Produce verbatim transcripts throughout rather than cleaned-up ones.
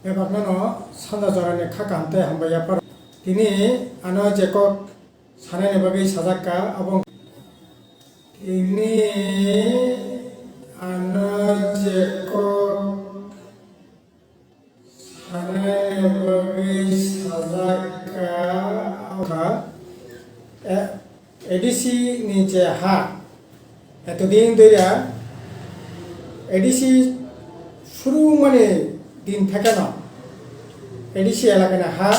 Bebakno no sanja jorani kha kaham tei hambai yapharo. Tini ano je kok sanani bagwi sajak kha, abo tini ano je kok sanani bagwi sajak kha, abo kha, eh, A D C ni je ha, etodin doya A D C suru mani din thekeno A D C elakani ha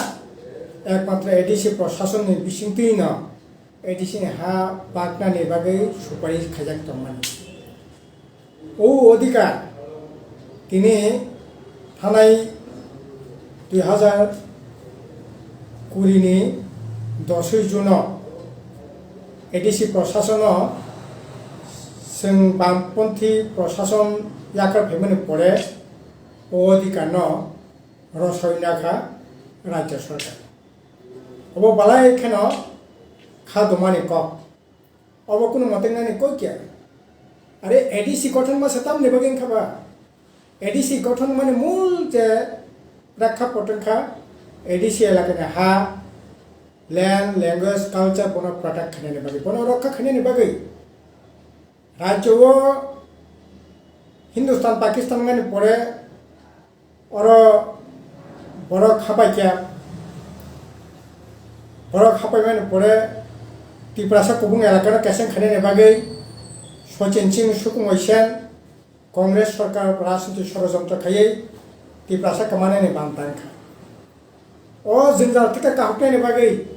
ekmatro A D C prosasonni bisingtwino A D C ni ha baknani bagwi suparis khaijak tongmani. O odhikar tini thanai dui hazar kuri ni dosoi June o A D C prosasono chwng bamponthi prosason yakar phaimani pore o odhikar no rosoi nakha Rajya Sarkar. Obo balai kheno kha dumani kok. Obo kunu motengnani kok ya. Are A D C gothon ma se tamni bagwi wngkha ba? A D C gothon mani mul je rakha potong kha A D C elakani ha, land, language, culture bono protect khainani bagwi, bono rokha khainani bagwi. Rajyo o Hindustan, Pakistan mani pore oro borok hapai kha, borok hapai mani pore Tiprasa kubung elakano keseng khainani bagwi Sachin Singh Sukumoi Sen Congress sarkar rajniti sorojontro khaiwi Tiprasa kwmanani bantang kha. O jwngjal thika kahoknani bagwi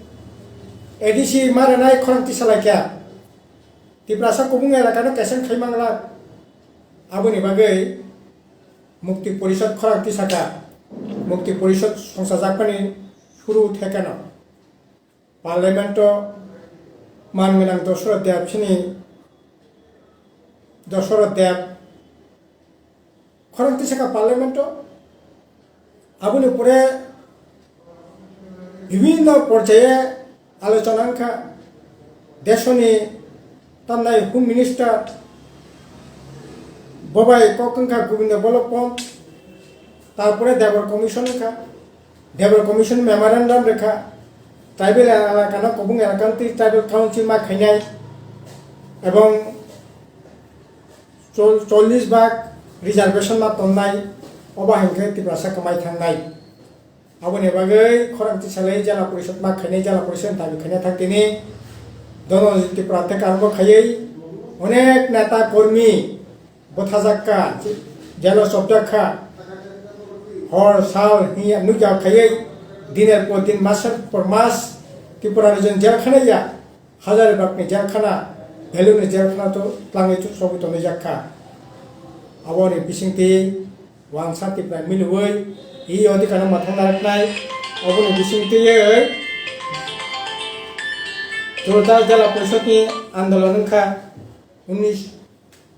A D C maranai khorang tisa lai kha. Tiprasa kubung elakano keseng khai mangla. Aboni bagwi Mukti Porishad khorang tisa kha. Mukti Porishad songchajakmani suru thekeno Parliament o man gwnang Dosoroth Deb sini Dosoroth Deb khorang tisa kha Parliament o. Aboni pore bibhinno porjaye alochona wngkha. Desoni tamnai Home Minister bobai kok wngkha Govinda Ballabh Pant, tarpore Debor Commission wngkha. Debor Commission memorandum rwkha, tribal elakano kubung elakantwi tribal council ma khainai ebong chol-, chollish bhag reservation ma tonnai, obo hai hwnkhe Tiprasa kwmai thangnai. Aboni bagwi khorang tisalai Jela Porishad ma khainai, Jela Porishad dabi khaina thak tini Donojit Tripura tei karbo khaiwi onek neta kormi bwthajak kha, jelo chopjak kha, hor sal hiya nukya khaiwi diner por din, masar por mas Tripura Region jelkhana ya, hazar bagni jelkhana, Bellary ni jelkhana to twlangwi chobwi tongjak kha. Aboni bisingtwi wansa Tripura miliwi e odhikar no mwthang narwknai, oboni bisingtwi Jordas Jela Porishad ni andolon wngkha. Unis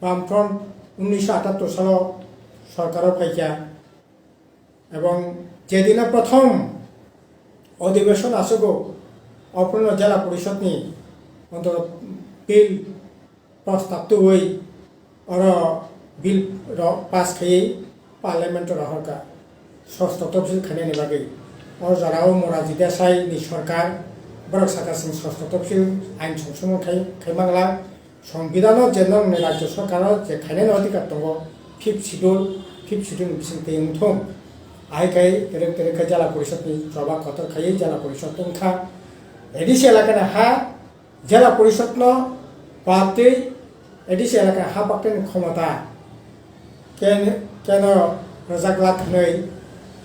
Bamfront unnisho atattor salo sorkaro phaikha ebong jedino prothom odhibeshon achugo, ophurno Jela Porishadni ontoto bill prostab tubui oro bill rok pass khaiwi Parliament o rohorkha sosto topsil khainani bagwi. O jorao Morarji Desai ni sorkar borok saka chwng sosto topsil ain songsomon khai, khai mangla. Songbidan o je nokni rajyo sorkar o je khainani odhikar tongo, fifth schedule, fifth schedule ni bisingtwi wngthung. Ahai khai terek terek khe Jela Porishad ni choba kotor khaiwi Jela Porishad wngkha. A D C elakani ha Jela Porishad no patwi A D C elakani ha paktwini khomota ken-, keno rwjak lak hwnwi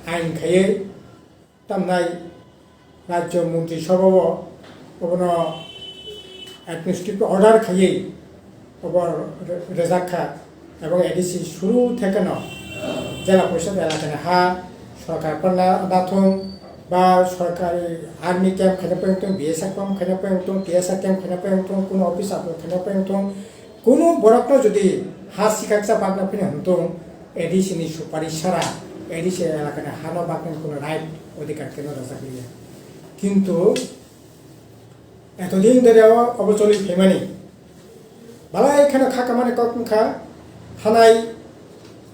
ain khaiwi tamnai Rajyo Montri Sabha o obono administrative order khaiwi obo re-, rwjak kha. Ebong A D C suru thekeno Jela Porishad elakani ha sorkar panna nathung ba sorkari army camp khaina payung thung, B S F camp khaina payung thung, T S R camp khaina payung thung, kuno office apo khaina payung thung, kuno borokno jodi ha sikaksa bagna phini hwn thung, A D C ni supari sara A D C elakani hano bagna kuno right odhikar keno rwjak liya. Kintu etodin dori o obo choli phaimani. Balai kheno kha kamani kok wngkha, thanai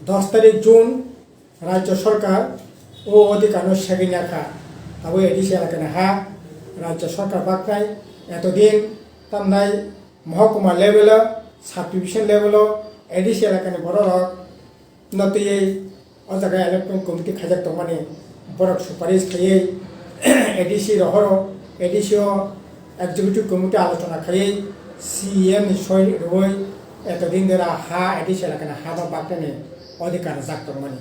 dos tarik June Rajya Sarkar o odhikar no segwi ya kha. Abo A D C elakani ha rajya sarkar baknai, etodin tamnai mohokuma level o, sub division level o A D C elakani borok rok no twiwi o jaga allotment committee khaijak tongmani borok suparis khaiwi A D C rohoro, A D C o executive committee alochona khaiwi C E M ni soi rwui etodin dera ha A D C elakani ha no baknani odhikar rwjak tongmani.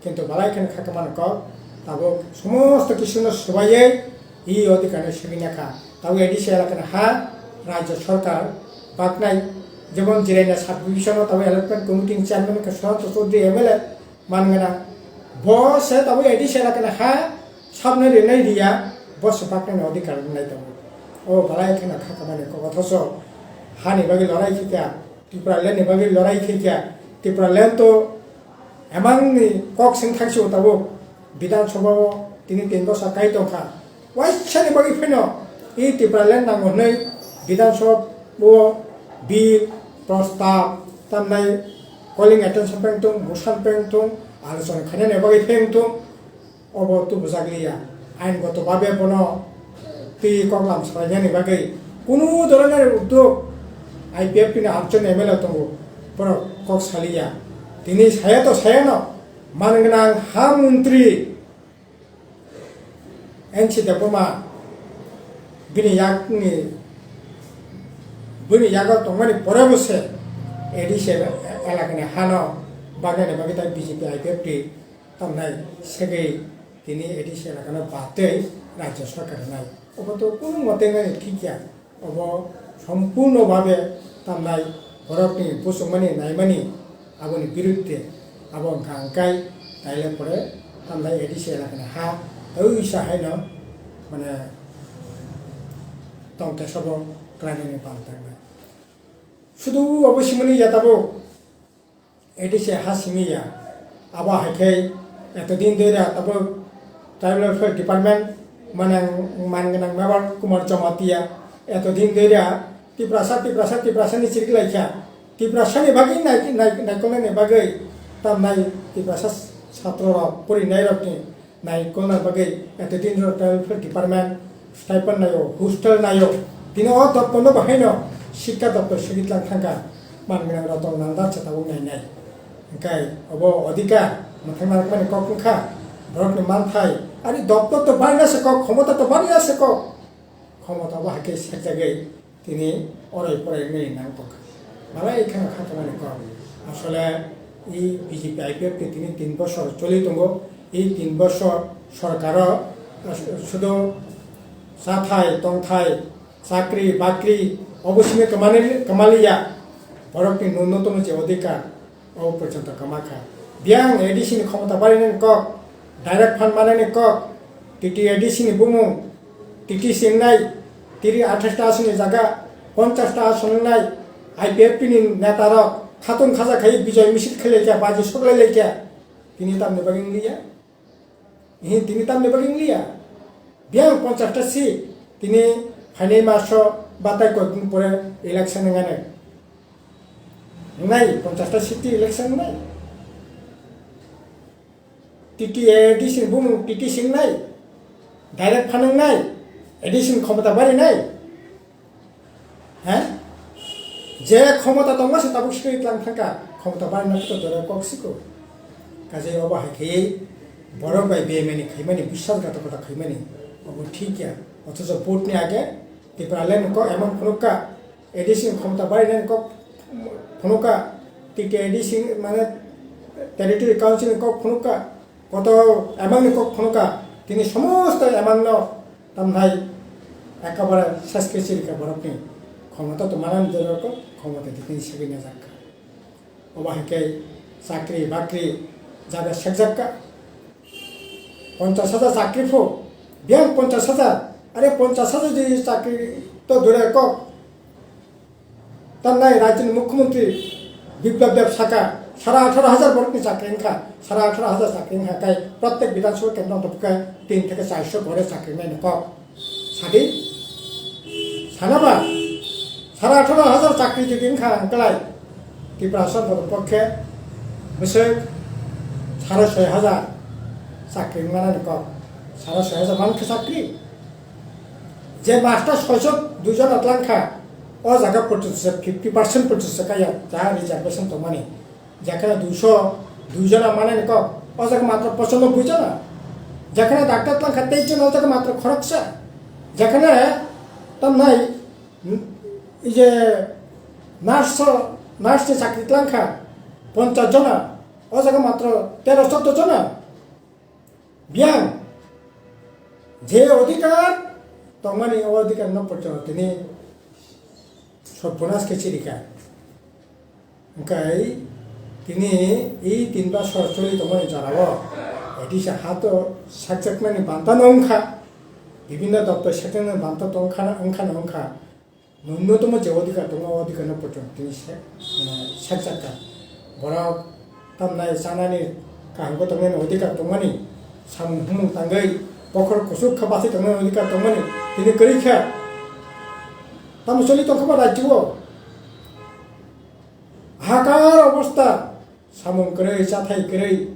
Kintu balai kheno khakmani kok tabuk somosto kisu no swbaiwi i odhikar no segwi ya kha. Tabuk A D C elakani ha rajya sarkar baknai, jemon Jirania sub division o tabuk allotment committee ni chairman wngkha Sushanta Chaudhary M L A man gwnang. Bo se tabuk A D C elakani ha sabnai rinai riya, bo se baknani odhikar wngnai tabuk. O balai kheno khakmani kok, othocho hani bagwi lorai khikha, Tipraland ni bagwi lorai khikha, Tipraland to emang ni kok sing thangsi o tabuk Bidhan Sabha o tini tin bosor kai tongkha. Waisa ni bagwi pheno i Tipraland nango hwnwi Bidhan Sabha o bill, prostab, tamnai calling attention peng tung, motion peng tung, alochona khainani bagwi peng tung, obo tubujak liya. Ain goto babe bono twi koklam salainani bagwi kunu dhoronor uddog I P F T ni atjon M L A tongo, borok kok saliya. Tini saya to saya no, man gwnang ha montri N C Debbarma bini yakni, bini yago tongmani pore bo se A D C elakani hano bagnani bagwi tai B J P I P F T tamnai segwi tini A D C elakano batwi rajya sarkar rwnai. Obo to kunu mote nani thik ya. Obo sompurno babe tamnai borokni buchungmani naimani aboni birudde abo wngkha hwnkhe taile pore tamnai A D C elakani ha tei wisa haino mane tongthai sobo klainani pal tangnai. Sudu obo simani ya tabuk A D C ha simi ya. Abo hai khe etodin dera tabuk Tribal Welfare Department manang man gwnang Mevar Kumar Jamatia etodin dera Tiprasa, Tiprasa, Tiprasa ni chiriklai kha. Tiprasa ni bagwi nai-, nai-, naikolnani bagwi tamnai Tiprasa satro rok, porinai rokni naikolna bagwi etodin rok Tribal Welfare Department stipend naio, hostel naio. Tini o doptor no bahaino sikka doptor segwi tlang thangkha. Man gwnang Ratan Nanda se tabuk nainai. Hwnkhe obo odhikar mwthangna rwkmani kok wngkha. Borokni manthai, ani doptor to barina se kok, khomota to barina se kok. Khomota bo hai khe sekjagwi tini orai porai wngwi nang tongkha. Malai kheno kha tongmani kok. Asole i B J P I P F ni tini tin bosor choli tongo. I tin bosor sorkaro sudu chathai tongthai, chakri bakri obo simi kwmani, kwmaliya. Borokni nunnotomo je odhikar, o porjonto kwma kha. Biyang A D C ni khomota barinani kok, direct fund manani kok, T T A D C ni bumung, T T singnai, tiri athais ta asoni jaga, ponchas ta ason wngnai, I P F T ni neta rok khatung khaja khai bijoy misil khlai kha, baji soklai lai kha. Tini tamni bagwi wngliya? Hi, tini tamni bagwi wngliya? Biyang ponchas ta seat, tini phainai maso batai koi bini pore election wngnai. Wngnai, ponchas ta seat election wngnai. T T A D C ni bumung T T singnai. Direct fund wngnai. A D C ni khomota barinai. He? Je khomota tongma se tabuk sikwi tlang thangkha. Khomota barina to dore kok siko. Kaje obo hai khe borok bai bemani khaimani, biswasghatokota khaimani. Obo thik ya. Othocho vote ni age Tipraland kok emon phunukha. A D C ni khomota barinani kok phunukha, T T A D C mane Territory Council ni kok phunukha, koto emang ni kok phunukha, tini somosto emang no tamhai ekabare ses khe chirikha borok ni khomota to manani doro kok khomota tini segwi najakha. Obo hai khe chakri bakri jaga sekjakha. Ponchas hajar chakri pho, biyang ponchas hajar, are ponchas hajar je chakri to dure kok. Tamnai rajyoni mukhyamantri Biplab Deb saka, sara atharo hajar borokni chakri wngkha, sara atharo hajar chakri wngkha, kai protek Bidhan Sabha kendro tongkha tin theke charso gore chakri naini kok. Sadi, sanaba, sara atharo hajar chakri jodi wngkha, angklai Tiprasa borok pokhe bwswk sare soi hajar Chakri manani kok. Sara soya jaman khe chakri. Je master soisok duijon atlang kha, o jaga porjonto se fifty percent porjonto se kaya, jaha reservation tongmani. Jekhana duiso duijon manani kok, o jaga matro pochanobboi jona. Jekhana doctor tlang kha teis jon, o jaga matro khoroksa. Jekhana tamnai, hmm, ije nurse, nurse ni chakri tlang kha ponchas jona, o jaga matro tero choddo jona. Biyang je odhikar tongmani, o odhikar no porjonto tini sorbonas khe chirika. Hwnkhe tini i tin ba sor choli tongmani jorao A D C ha to sakjakmani banta no wngkha, bibinno doptor sakjakmani banta tongkha, wngkha na wngkha. Nunnotomo je odhikar tongo, o odhikar no porjonto tini se-, eh, sakjakha. Borok tamnai chanani kaham khe tongnani odhikar tongmani, samung humung tangwi bokhorok kuchuk khe bachai tongnani odhikar tongmani, tini kwrwi khe tamo choli tongkha ba rajyo o? Hakar obostha, samung kwrwi, chathai kwrwi,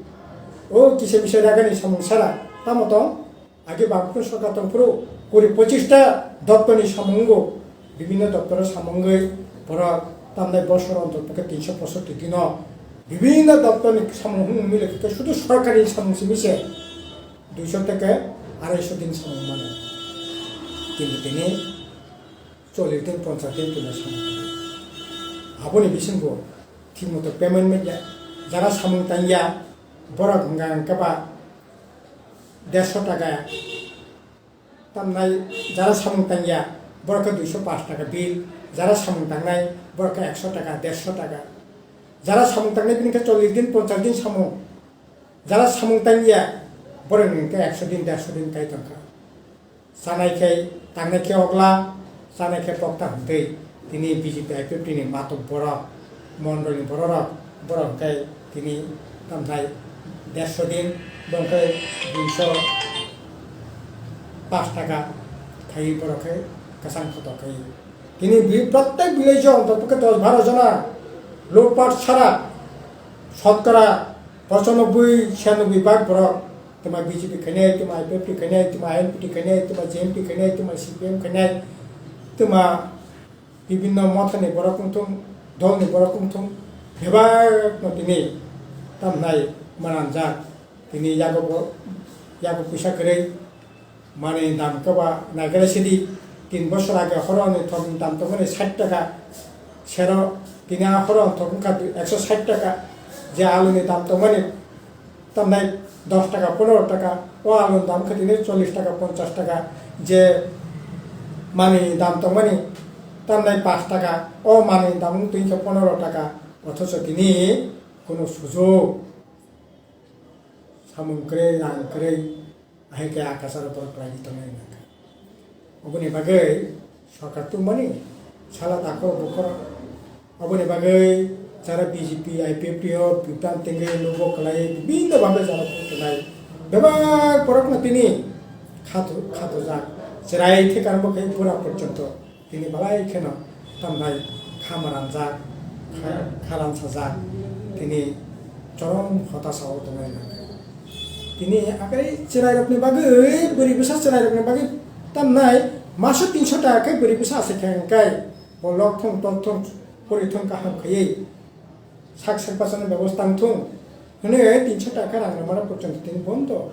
o kisa misa ragani samung sara tamo tong? Age bangphuru sorkar tongphuru kuri pochista doptorni samung wngo, bibinno doptoro samung wngwi borok tamnai bosor ontor pokhe tinso posotti dino bibinno doptorni samung hwnwi mile khe sudu sorkarni samung simi se duiso theke araiso din samung mano. Kintu tini chollish din, ponchas din tini samung. Aboni bisingo thik moto payment manya, jara samung tangya borok hwnka hwnka ba derso taka tamnai, jara samung tangya borok khe duiso pash taka bill, jara samung tangnai borok khe ekso taka, derso taka, jara samung tangnai bini khe chollish din, ponchas din samung, jara samung tangya borok ni khe ekso din, derso din kai tongkha. Chanai khe tangnai khe ogla, chanai khe pokta hwntwi tini B J P I P F T ni matok borok, mondolni bororok, borok khe tini tamthai derso din, borok khe duiso pash taka khai borok khe kwchang khotok khai. Tini bi-, prottek village o ontoto khe dos baro jona lutpat sara, sotkora pochanobboi, chianobboi bhag borok. Tuma B J P khainai, tuma I P F T khainai, tuma I N P T khainai, tuma J M T khainai, tuma C P M khainai, tuma bibinno mothani borok wngthung, dolni borok wngthung, bebakno tini tamnai mananjak. Tini yago bo, yago puisa kwrwi, manwi dam kwba naikhe sidi tin bosor age horoni thokni dam tongmani sait taka, sero tini a horoni thok wngkha ekso sait taka, je aluni dam tongmani tamnai dos taka, ponoro taka, o aluni dam khe tini chollish taka, ponchas taka, je manwi dam tongmani tamnai pash taka, o manwi dam wng twi khe ponoro taka, othocho tini kunu sujuk samung kwrwi, rang kwrwi, ahai khe akasaro borok kwlai di tongnai nangkha. Oboni bagwi sorkar tubumani sala takhoro bukhoro. Oboni bagwi jara B J P, I P F T o bipran tengwi lugo kwlai bibinno bhabe jara tubunai. Bebak borokno tini khatu-, khatujak. Chwrai thekar bokhe bura porjonto. Tini belai kheno tambai kha maranjak, kha, kha ransajak, tini chorom hotasa o tongnai nangkha. Tini akai chwrairokni bagwi, bwrwi bwsa chwrairokni bagwi tamnai maso tinso taka khe bwrwi bwsa asai kha hwnkhai, bo lok thung, tok thung, pori thung kaham khaiwi sak sak bachani bebosta wng thung hwnwi tinso taka rang rwmani porjonto tini bondo.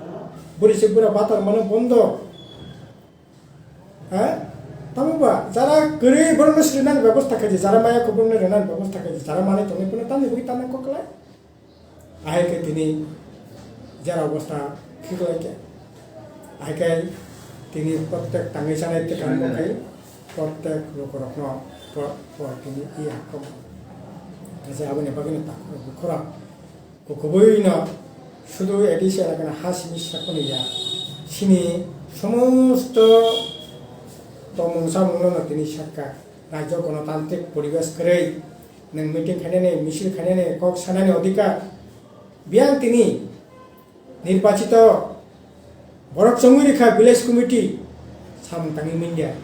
Bwrwi se bura batar mano bondo. Ha? Tamo ba, jara kwrwi borokno srinani bebosta khaidi, jara maya kubrukno rinani bebosta khaidi, jara manwi tongwi phano tamni bagwi tamni kok kwlai. Ahai khe tini jara obostha khiklai khe. Ahai khe tini prottek tangwi chanai twkang bo khai, prottek lukurokno por, por tini iya kok. Kaisa aboni bagwino takhoro bukhoro. Kubui no sudu A D C elakani ha simi sakmani ya, sini somosto tongmung samung no tini sakha, rajyo gonotantrik poribesh kwrwi, nwng meeting khainani, misil khainani, kok sanani odhikar, biyang tini nirbachito borok chongwi rikha village committee, samung tangwi manya,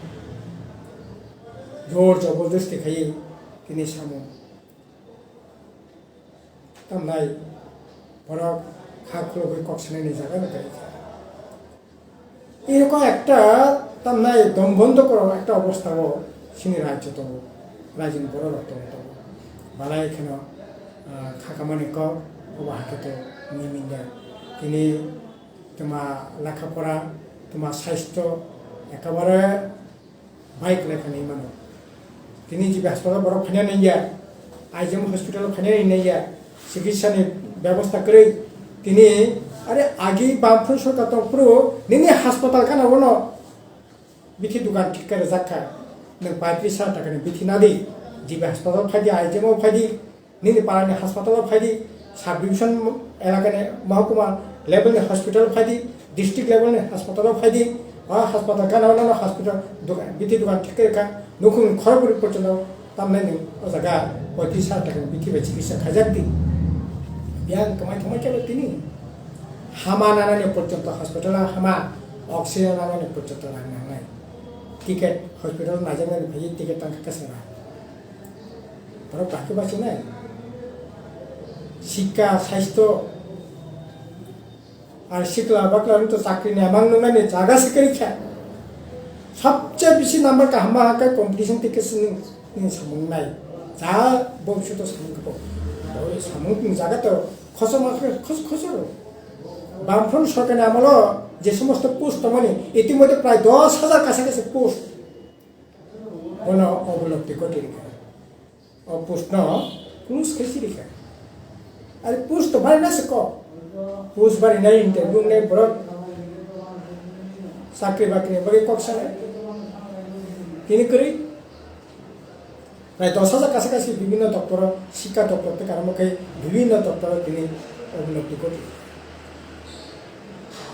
jor jobordosti khaiwi tini samung. Tamnai borok kha khulugwi kok sanani jaga no kwrwi kha. Erokom ekta tamnai dom bondo koro ekta obostha o chini rajyo tongo, rajyoni borok rok tongo tongo. Balai kheno, ah, kha kamani kok obo hakhe to nini minda. Tini tuma lekha pora, tuma sasthyo ekabare bai kwlai kha hinwi mano. Tini G B hospital borok phaina nangya, I G M hospital phaina nangya, chikitsa ni bebosta kwrwi. Tini are agi bamphru sorkar tong phuru nini hospital kana bono bithi dukan thik khe rwjak kha. Nwng paitris hajar taka ni bithi nadi, G B hospital phaidi, I G M o phaidi, nini parani hospital o phaidi, sub division elakani mahkuma level ni hospital phaidi, district level ni hospital o phaidi, o hospital gana o nono hospital dukan, bithi dukan thik khe kha, nukhung khorokbwrwi porjonto tamnai nwng o jaga paitris hajar taka ni bithi bai chikitsa khaijak di. Biyang kwmai thangmai khe tini hama nanani porjonto hospital o hama, oxygen nanani porjonto rang nangnai. Ticket hospital naijaknani phaiwi ticket tangkha kwchwra. Borok bahai khe bachinai. Sikka, sasthyo, ar sikla bakla rok to chakri ni amang nungnani jaga se kwrwi kha. Sabse bisi number kaham ma khe competition tei khe sini, nini samung nai. Ja bobishoto samung khe bo. Samung ni jaga to khosor ma khe khos-, khosor. Bamfront sorkar ni amolo je somosto post tongmani, itimodhye prai dos hajar kasa kasa post. Bono obolopti koti rikha. O post no close khai si rikha. Ari post to bari na se kok. Post bari nai interview nai borok. Chakri bakri bagwi kok sanai. Tini kwrwi. Prai dos hajar kasa kasi bibhinno doptoro, sikka doptor tei karamo khai bibhinno doptoro tini obolopti koti.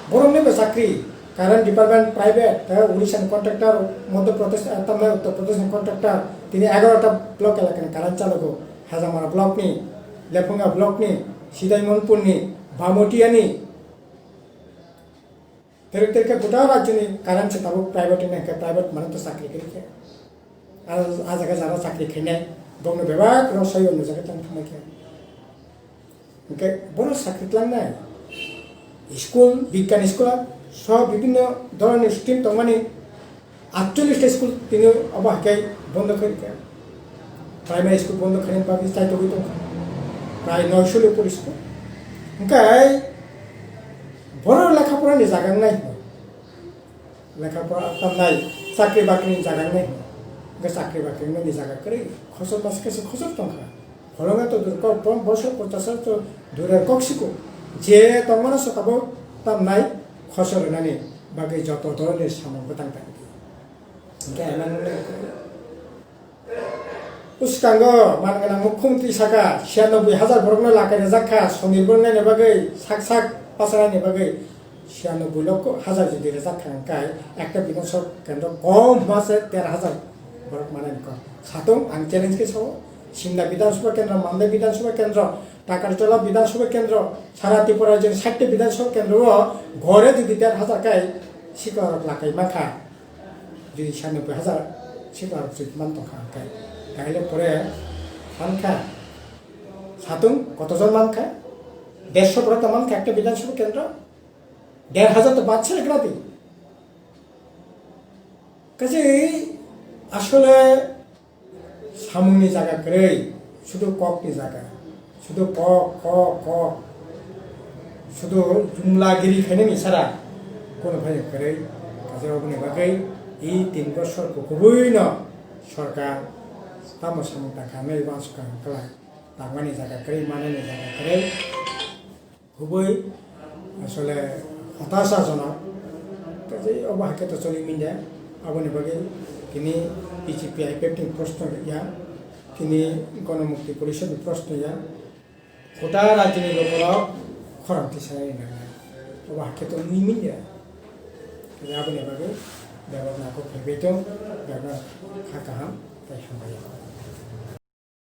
Borokni bo chakri, current department private, tei Odisha ni contractor, Madhya Pradesh, eh, tamni Uttar Pradesh ni contractor, tini egaroh ta block elaka ni current chalogo, Hajamara block ni, Lephunga block ni, Sidaimonpur ni, Bhamotia ni. Terek terek khe gota rajyo ni current se tabuk private ni hwnkhe private mane to chakri kwrwi khe. Ah, ah jaga jara chakri khainai, bokno bebak rw sawi o nujagwi tong thangbai khe. Hwnkhe bono sakri tlangnai school, bigyan school, sob bibhinno dhoronor stream tongmani, atchollish ta school tini obo hai khe bondo khe rikha. Primary school bondo khainani bagwi chaitogwi tongkha. Prai noisho ni pori school. Hwnkhe bono lekha porani jaga wngnai hino. Lekha pora tamnai, chakri bakri ni jaga wngnai hino. Hwnkhe chakri bakri wngnani jaga kwrwi. Khosor masa khe se khosor tongkha. Pholonga to dur kok bom bosor pochasar to durer kok siko. Je tongmano se tabuk tamnai khosor rwnani bagwi joto dhoronni samung bwtang tang di. Hwnkhe emang wngwi bwskango man gwnang mukhumtwi saka, siyanobui hajar borokno lakai rwjak kha, sonirbor naina bagwi, sak sak pachanaini bagwi. Siyanobui lokho hajar jodi rwjak kha hwnkhe ekta Bidhan Sabha kendro kom hwma se ter hajar borok manani kok. Satung ang challenge khe sao, Simla Bidhan Sabha kendro, Mandai Bidhan Sabha kendro, Takarjala Bidhan Sabha kendro, sara Tripura rajyoni sait ta Bidhan Sabha kendro o gore jodi ter hajar khe sikla rok lakai mankha, jodi siyanobui hajar sikla rok jodi man tongkha hwnkhe, taile pore mankha, satung kotojon mankha, dersho borok ta mankha ekta Bidhan Sabha kendro. Der hajar to bachchai gra di. Kaje asole samungni jaga kwrwi, sudu kokni jaga. Sudu kok, kok, kok. Sudu jumla giri khainani sara. Kono phai kwrwi. Kaje oboni bagwi i tin bosor kukubuino sorkar tamo samung ta khamwi wansukha kwlai. Tangmani jaga kwrwi, manani jaga kwrwi. Hubui asole hotashajonok. Kaje obo hai khe to choli manya. Aboni bagwi tini B J P I P F ni proshno ya, tini Gonomukti Porishod ni proshno ya. Kota rajyoni lokorok khorang tisai nang ya. Obo hai khe to wngwi manya. Kaje aboni bagwi bebak nangkuk phaibai tong, bebak kha kaham tei hambai ya.